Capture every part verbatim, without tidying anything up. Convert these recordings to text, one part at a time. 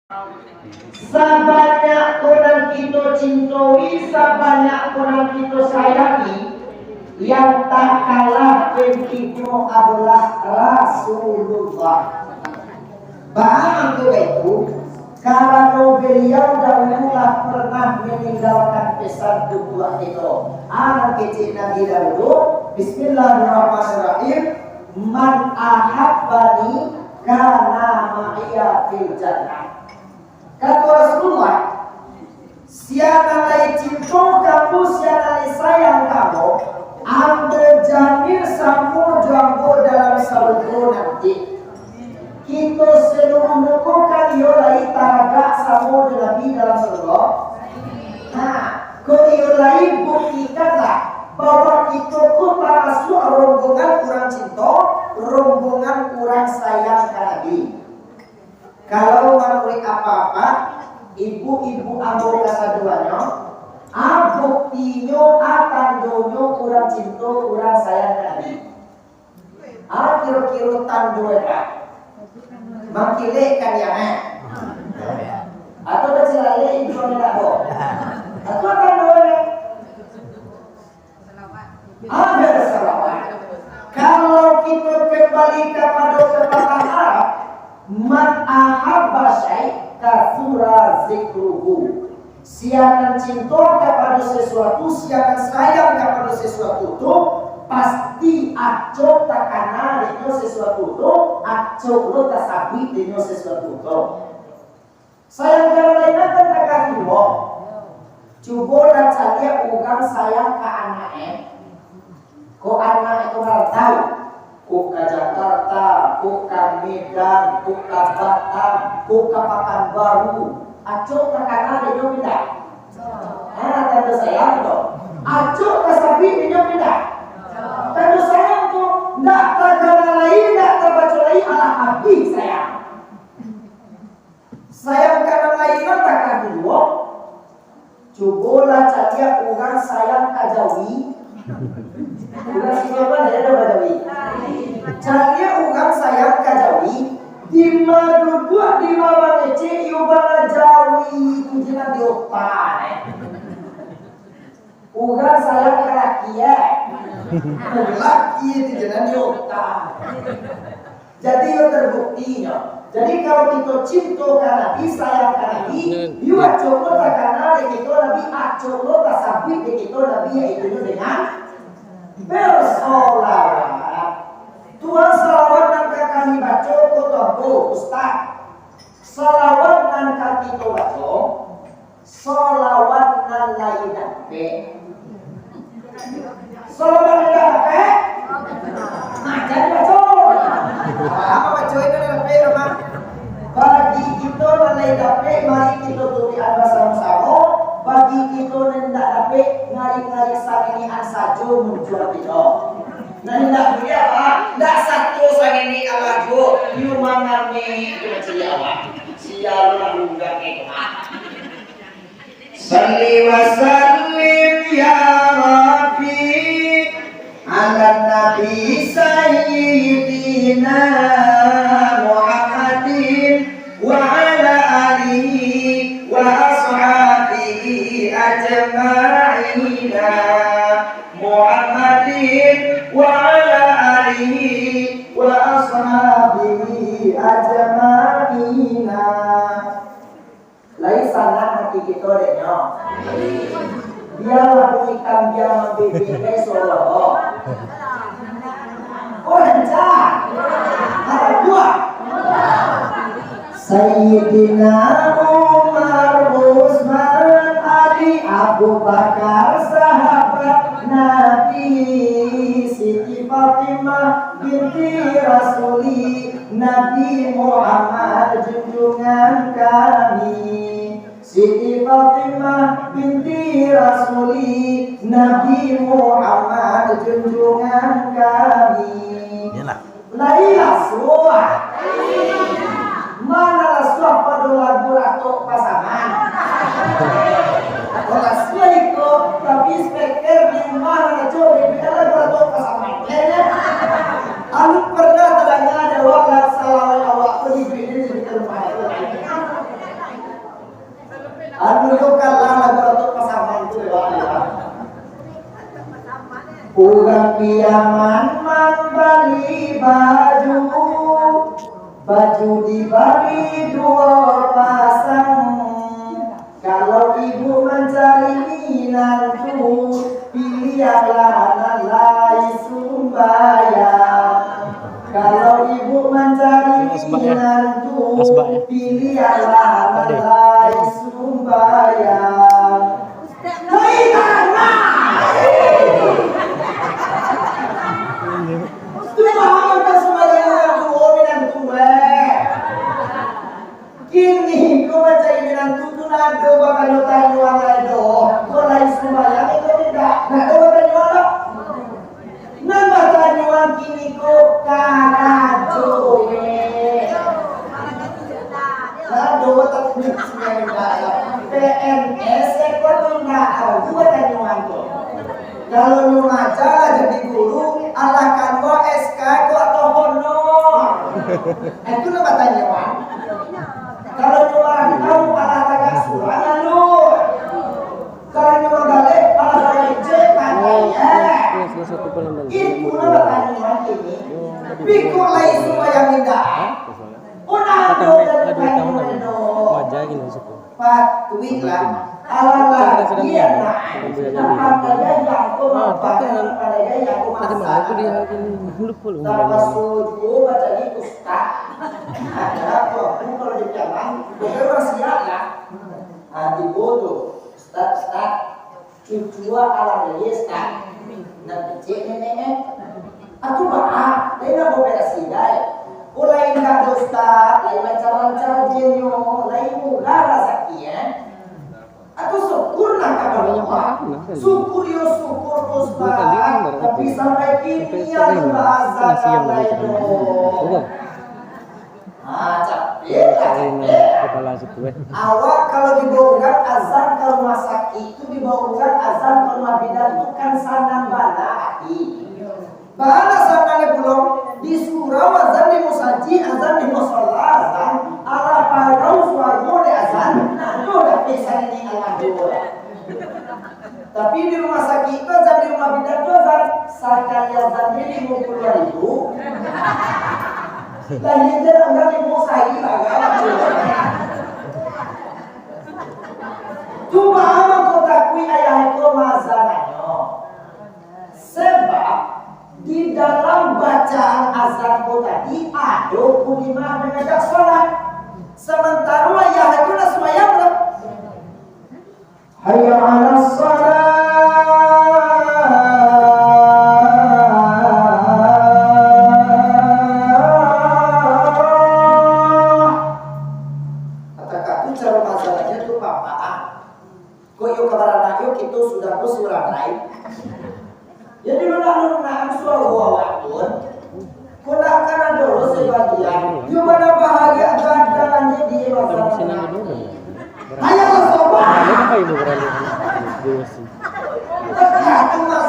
Sabanyak ko nan kito cintoi, sabanyak ko nan kito sayangi, yang tak kalah pentingno adalah Rasulullah. Baa mangko baitu? Karano beliau dahulu lah pernah maninggalkan pesan untuak kito. A nan kecek Nabi dahulu, Bismillahirrahmanirrahim, "Man ahabbani kana ma'iya fil jannah." Kato Rasulullah, "Sia nan lai cinto ka ambo, sia nan lai sayang ka ambo, ambo jamin samo jo ambo dalam sarugo nanti." Kito saluruahnyo ko kan iyo lai taragak samo jo Nabi dalam sarugo? Nah, ko iyo lai buktikanlah bahwa kito ko tamasuak rombongan urang cinto, rombongan urang sayang ka Nabi. Kalau manuruik apak-apak, ibu-ibu ambo kasaduanyo, a buktinyo, a tandonyo urang cinto, urang sayang ka Nabi? A kiro-kiro tando e, Pak? Mangkilek kan, eh? Atau bacilalek iduang e, Pak? Atau tando e? Ada salawat. Kalau kito kambali kapado pepatah Arab, "Man ahabba syai' katsura zikruhu." Sia nan cinto kapado sasuatu, sia nan sayang kapado sasuatu tu, pasti acok takana dek nyo sasuatu tu, acok lo tasabuik dek nyo sasuatu tu. Sayang ka nan lain akan takah tibo. Cubolah caliak urang sayang ka anak e. Ko anak e ko marantau, ko ka Jakarta, ko ka Medan, ko ka Batam, ko ka Pakanbaru. Acok takana dek nyo pindah. Ah, tando sayang tu. Acok tasabuik dek nyo pindah. Tando sayang tu, ndak takana lai, ndak tabaco lai, alah abih sayang. Sayang ka nan lain nan takah tibo. Cubolah caliak urang sayang ka jawi. Urang siko mano nan ka jawi? Caliak urang sayang ka jawi. Dima duduak, dima mangecek, iyo bana jawi tu je nan di otak e. Urang sayang ka laki, eh. Laki tu je nan di otak. Jadi, yo terbuktinyo. Jadi, kalau kito cinto ka Nabi, sayang ka Nabi, yo acok lo takana dek kito Nabi, acok lo tasabuik dek kito Nabi, yaitu dengan bersolawat. Tuan, salawat nan ka kami baco ko tu, Ustaz. Salawat nan ka kito baco, salawat nan lai dapek. Salawat nan lai dapek? Nah, jadi baco. Apo baco itu nan dapek, Rama? Bagi kito nan lai dapek, mari kito turuikan basamo-samo. Bagi kito nan indak dapek, ngarik-ngarik sanginian sajo muncuang kito. Nan indak buliah, Pak. Indak sato sanginian lah juo. Nyo mangamek tu macam ni, Pak. Sia lo lah undang ni, Pak. Salli wa sallim ya Rabbi ala Nabi Sayyidina Muhammadin wa ala alihi wa ashabihi ajma'ina. Muhammadin wa ala alihi wa ashabihi ajma'ina. Lai sanang hati kito dek nyo. Bialah bunyi kambiang mambebek, lai suaro. Oh, rancak. Alah buah. Sayyidina Umar, Utsman, Ali, Abu Bakar, sahabat Nabi, Siti Fatimah binti Rasuli, Nabi Muhammad junjungan kami. Siti Fatimah binti Rasuli, Nabi Muhammad junjungan kami. Iyalah. Lai lah suah. Mana lah suah pado lagu Ratok Pasaman. Kalau suah iko, tapi speaker di rumah lah cok, di rumah lagu Ratok Pasaman. Ya, ya. Alun pernah tadanga dek awak lah salawat awak tu di, di, di, di rumah itu. Piaman mambali baju, baju dibali duo pasang. Kalau ibu mancari minantu, piliahlah nan lai sumbayang. Kalau ibu mancari minantu, piliahlah nan lai sumbayang. Kini ko mancari minantu tu nado batanyo-tanyoan lai doh. Ko lai sumbayang iko indak? Nado batanyoan doh. Nan batanyoan kini ko karajo, weh. Nado batanyoan kini ko indak? P N S ko tu indak, nado batanyoan tu. Kalau nyo maja jadi guru, alah kalua S K ko atau honor? Itu nan batanyoan. Kalau nyo marantau, alah tagak surang alun. Kalau nyo manggaleh, alah tagak ijek, kan? Itu nan batanyoan kini. Biko lai sumbayang indak? Patuiklah. Alah lah, iyo nak. Nah, pandai gaya ko mampakan, pandai gaya ko masak. Tapaso juo bacari ustad. Nah, kalau aku, aku kalau di jaman, bukan urang siap lah. Ah, tibo tu, ustad, ustad. Cucua alah lahia, Ustaz. Nan kecek nenek, eh. Aku baa, lai nak operasi, dai. Oh, lai indak doh, Ustaz, lai lancar-lancar jenyo, lai murah rasaki, eh. Aku syukur lah ka Allah. Syukur yo syukur, Ustaz. Tapi sampai kini alun baazan lai doh. Ah, capek lah, capek. Awak kalau dibawa urang azan ka rumah sakik tu, dibawa urang azan ka rumah bidan tu kan sanang bana ati. Bana sanangnyo pulo, di surau azan, di musajik azan, di musala azan, alah parau suaro dek azan, nado dapek sanini alah doh. Tapi di rumah sakik tu azan, di rumah bidan tu azan, sakali azan ni limo puluah ribu. Lahia je urang limo sari lah, kan? Cuma mangko takuik ayah ko maazannyo. Sebab di dalam bacaan azan ko tadi ado kulimah mangajak solat. Samantaro ayah ko nak sumbayang lah. Hayya 'alas shalah. Katakan tu caro maazannyo tu, Bapak, ah. Kok iyo ka baranak iyo, kito sudah ko surang lai. Jadi, lunak-lunak suaro awak tu, kok nak kana dolo sabagian, iyo bana bahagian gadang di masyarakat. Ayo, sobat. Apa ibu berani? Dewa si. Dewa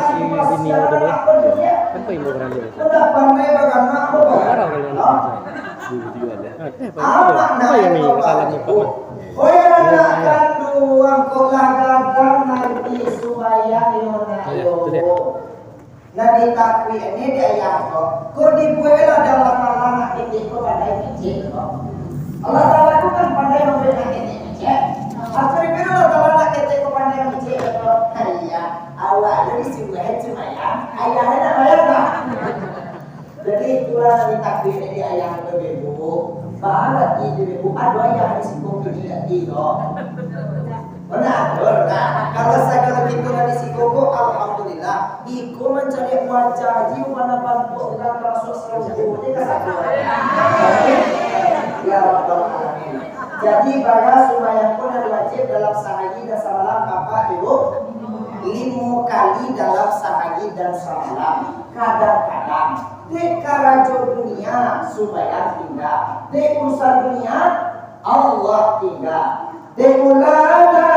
si bini dulu. Apa ibu berani? Udah pandai baganak, Bapak. Parah kalian. Video ada. Apa yang ni? Salah ni, Pak. Oi anak kanduang, kok lah gadang nanti sumbayang yo nak yo. Nan ditakuik ni di ayah ko. Kok dibuek lah dalam anak ketek ko pandai kecek ko. Allah Ta'ala tu kan pandai mambuek anak ketek kecek. Aku diberi Allah Ta'ala anak ketek ko pandai kecek ko. Iya, awak tu disuruh sumbayang, ayah nak bayar tak? Jadi, itulah nan ditakuik dari ayah tu, Ibu. Baarati tu, Ibu, ado ayah di siko kini ati tu. Bana, bana. Kalau sagalo kito lah di siko ko, alhamdulillah. Iko mancari wajah ji, mana bantuak urang ka masuak sarugo, dia ka sako. Ya Rabbal Alamin. Jadi, bara sumbayang ko nan wajib dalam sahari dan samalam, Bapak, Ibu? Limo kali dalam sahari dan samalam. Kadang-kadang, dek karajo dunia, sumbayang tingga. Dek urusan dunia, Allah tingga. Dek ulala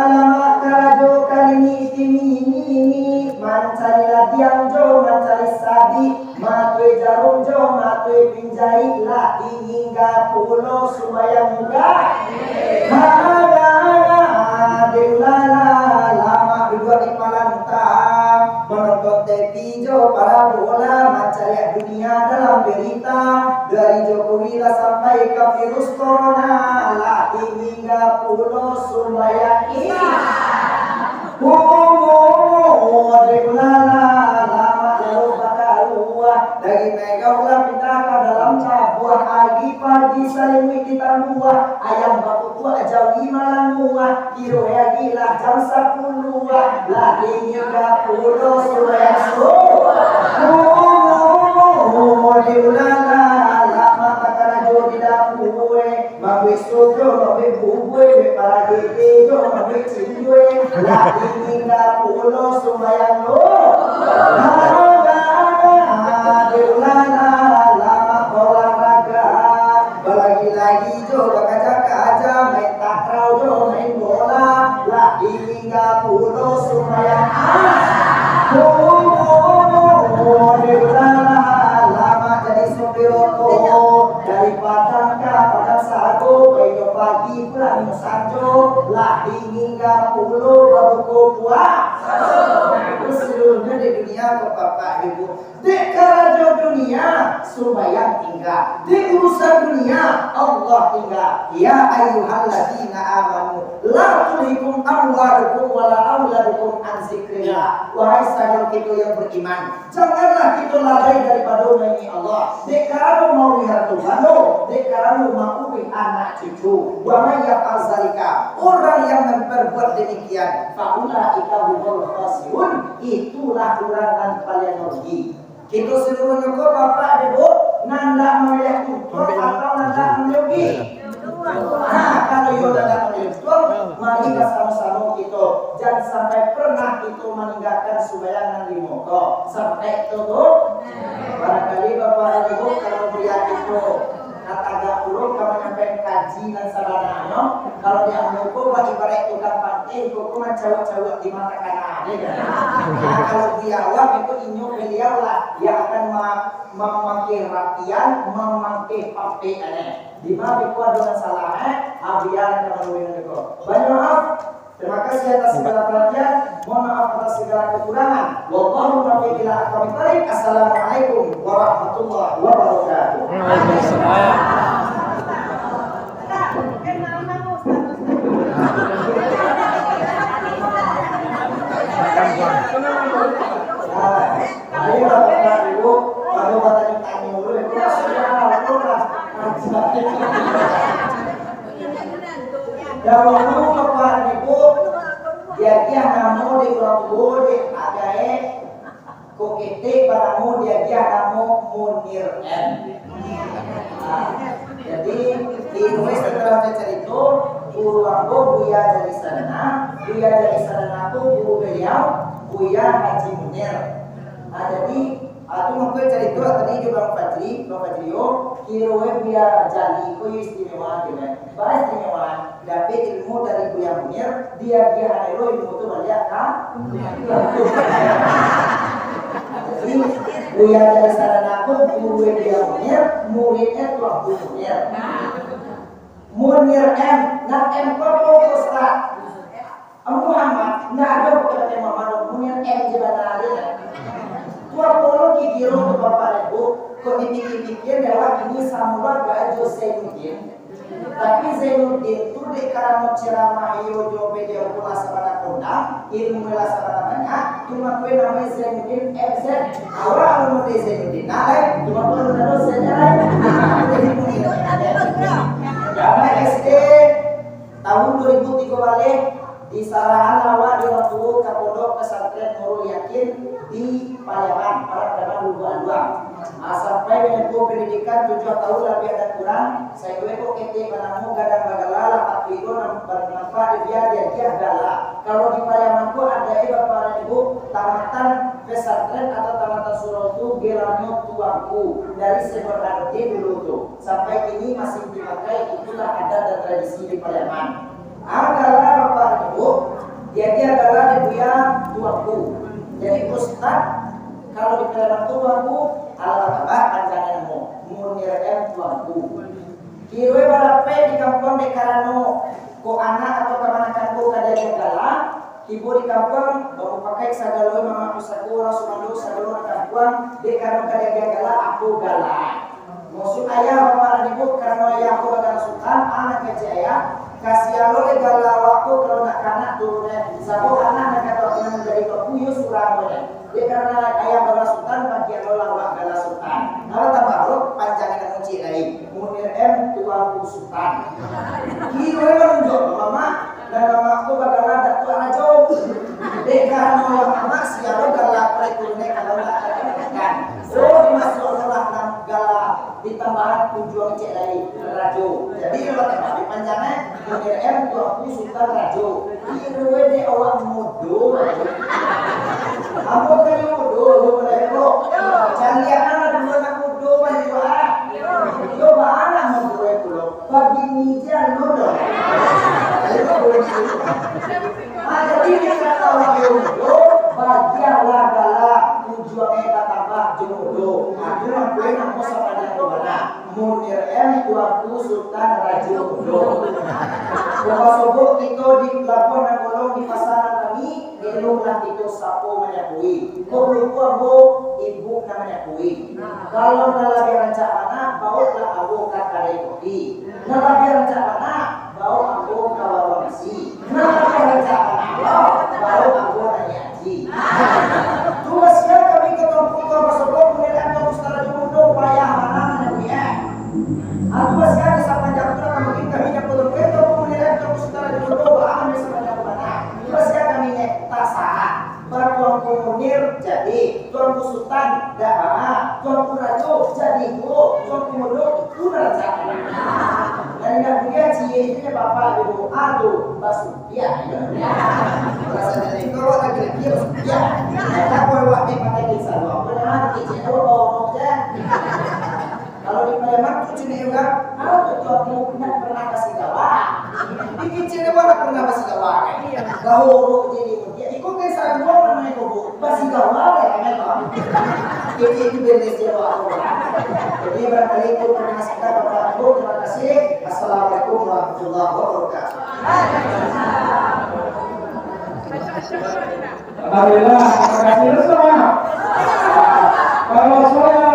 lamak karajo kalini tini, mancari ladiang jo mancari sadik, matoi jarum jo matoi pinjai, lah ingin ga pulo sumbayang muka. Hana, hana, dek ulala lamak duduak di palantang. Manonton T V jo parabola, mancaliak dunia dalam berita. Dari Jokowi lah sampai ka virus corona, lah tinggi pulo sumbayang Isya. Bungo-bungo di ulala, lamak lalu bakalua. Dari Megaula pindah ka dalam tabuah, agi pagi salimuik di tambuah. Ayam bakukuak jawi malanguah, kiro agi lah jam sapuluah, lah tinggi ka pulo sumbayang subuah. Bungo-bungo di ulala, lamak bakarajo di dapua. Mambuek sup jo mambuek bubua, buek paragede jo mambuek cinjue, lah tinggi ka pulo sumbayang lo. Di ulala, lamak baolahraga, balagi-lagi jo bakaja-kaja, main takraw jo main bola, lah tinggi ka pulo sumbayang. Bungo-bungo di ulala, lamak jadi sopir oto. Dari Padang ka Padang Sago, bainyo pagi pulang sanjo, lah tinggi ka pulo babuko puasa. Itu seluruhnyo di dunia ko, Bapak Ibu. Dek karajo dunia, sumbayang tingga. Dek urusan dunia, Allah tingga. Ya ayyuhalladzina amanu, la tulhikum amwalukum wala auladukum an zikrillah. Wahai sagalo kito yang beriman, janganlah kito lalai daripado maingek Allah, dek karano mauruih harato bando, dek karano mauruih anak cucu. Wa may yaf'al zalika, urang yang mamparbuek demikian, fa ulaika humul khasirun, itulah urang nan paliang rugi. Kito saluruhnyo ko, Bapak, Ibu, nan ndak mamilih untuang atau nan ndak mamilih rugi? Nah, kalau iyo nan ndak mamilih untuang, mari basamo-samo kito, jan sampai pernah kito maninggakan sumbayang nan limo ko. Sampai tu, tu. Barangkali Bapak Ibu, kalau buya kito ka tagak pulo ka manyampaikan kaji nan sabananyo, kalau di ambo ko baibarat tukang panteh, ko, ko mancawak-cawak di mata kana, ya kan? Nah, kalau di awak itu inyo beliau lah yang akan ma-, mamangkeh rapian, mamangkeh pampek, eh. Di ma beko ado nan salah, eh? Abian ka manurunan beko. Banyak maaf. Terima kasih atas segala perhatian. Mohon maaf atas segala kekurangan. Wallahul muwaffiq ila aqwamit thariq. Assalamualaikum warahmatullahi wabarakatuh. Waalaikumsalam. Ayo, Bapak Ibu, kalau batanyo-tanyo dulu, itu sudah lah. Dahulu, Bapak Ibu, diagiah namo dek urang tuo, dek agiah, eh, kok ketek banamo diagiah namo Munir M. Nah, jadi, di rumah setelah carito, guru ambo Buya Jali Sarana, Buya Jali Sarana tu guru beliau, Buya Haji Munir. Nah, jadi, ah, tu mangko carito tadi jo Bang Fajri, Bang Fajri, oh, kiro e Buya Jali ko yo istimewa, gitu kan. Baa istimewa, dapek ilmu dari Buya Munir, diagiahan lo ilmu tu baliak ka. Jadi, Buya Jali Sarana ko guru e Buya Munir, murid e Tuanku Munir. Munir M, nan M ko apo, Ustaz? Muhammad, ndak ado bukan Muhammad, Munir M je bana je. Tu apo lo kikiro tu, Bapak Ibu? Kok dipikia-pikia, adalah ini samo lo agak jo Zainuddin. Tapi Zainuddin tu dek karano ceramah iyo jo beliau pula sabana kondang, ilmu lah sabana banyak, cuma kue namonyo Zainuddin F Z. Awak alun mode Zainuddin, nah, lai, cuma kue alun ado Z-nyo, lai. Jadi, Munir. Zaman S D, tahun dua ribu tigo baleh, disarahan awak di urang tuo ka Pondok Pesantren Nurul Yakin di Pariaman, Pariaman Lubuk Aluang. Ah, sampai menempuh pendidikan tujuah tahun labiah dan kurang, sainggo iko ketek banamo gadang bagala, lah patuik nan barmanfaat di dia diagiah gala. Kalau di Pariaman ko ado e Bapak Ibu, tamatan pesantren atau tamatan surau tu gelarnyo Tuanku, dari Syekh Burhanuddin dulu tu. Sampai kini masih dipakai, itulah adat dan tradisi di Pariaman. Adalah Bapak Ibu, jadi adalah di Buya Tuanku. Jadi Ustaz, kalau di Pariaman tu Tuanku, alah batambah panjangan namo, Munir M Tuanku. Kiro e barapek di kampuang dek karano ko anak atau kamanakan ko ka diagiah gala, Tibo di kampuang, bamupakaik sagalo mamak pusako, urang sumando sagalo urang kampuang, dek karano ka diagiah gala, apo gala. Maksud ayah bapak lah nyebut, karano ayah ko bagala Sutan, anak kecek ayah, kasian lo dek gala awak ko, kalau nak kanak turun, eh, sabab anak nan katurunan manjadi tuanku, iyo surang ko, eh. Dek karano ayah bagala Sutan, bagian lo lah awak gala Sutan. Napa tambah lo, panjang nan muncik lai. Munir M Tuanku Sutan. Kiro manunjuak mamak, dan mamak ko bagala Datuak Rajo. Dek karano mamak siapo gala ko itu ne kalau ndak terkatakan. Oh, dimasuak lah nan gala ditambahan ujuang cek lai, Rajo. Jadi, kalau tambah panjang, eh, Munir M Tuanku Sutan Rajo. Kiro dek awak mudo. Ambo kan mudo, ambo pernah elok. Caliak lah dulu anak mudo, kan, yo, ah. Yo, ba anak mudo pulo. Babini jan lo doh. Ayo, boleh gitu. Ah, jadi, dek karano awak mudo, bagianlah gala ujuangnyo batambah jo mudo. Aku mangko namo sapanjang tu bana. Munir M Tuanku Sutan Rajo Mudo. Basobok kito di Labuah Nan Golong di Pasa Nan Rami, eloklah kito sapo manyapui. Kok lupo ambo, ibu nan manyapui. Kalau nan labiah rancak bana, baoklah ambo ka kadai kopi. Nan labiah rancak bana, baok ambo ka warung nasi. Nah, rancak Allah, baru ambo naiak haji. Tu basiah kami ka Tuanku Tuan Basobok, Munir M Tuanku Sutan Rajo Mudo, payah bana nyo, eh. Ah, tu basiah di sapanjang tu, kami, kami nyo potong kito, Munir M Tuanku Sutan Rajo Mudo, baa di sapanjang tu bana. Tu basiah kami nyo, tasaha. Ba Tuanku Munir jadi, Tuanku Sutan dak baa, Tuanku Rajo jadi juo, Tuanku Mudo itu nan rancak. Nan indak buliah ciek itu nyo bapak ibu, ah, tu, basu. Iyo, iyo. Raso dari itu awak lagi-lagi harus iyo. Kata kau awak ni pakai kisah lu, apa nama, kecil awak bawa awak je. Kalau di Pariaman tu cina urang, ah, tu, tu aku nak pernah kasih gawa. Di kecil awak nak pernah kasih gawa, kan? Bawa awak jadi, ya, ikut kisah lu, apa namanya, kau, Bu? Basigawa, ya, kan, Bang? Jadi, itu benda siapa, Bang? Jadi, barangkali itu perkenalan singkat, Bapak Ibu. Terima kasih. Assalamualaikum warahmatullahi wabarakatuh. Alhamdulillah, terima kasih. Terus, Bang. Kalau saya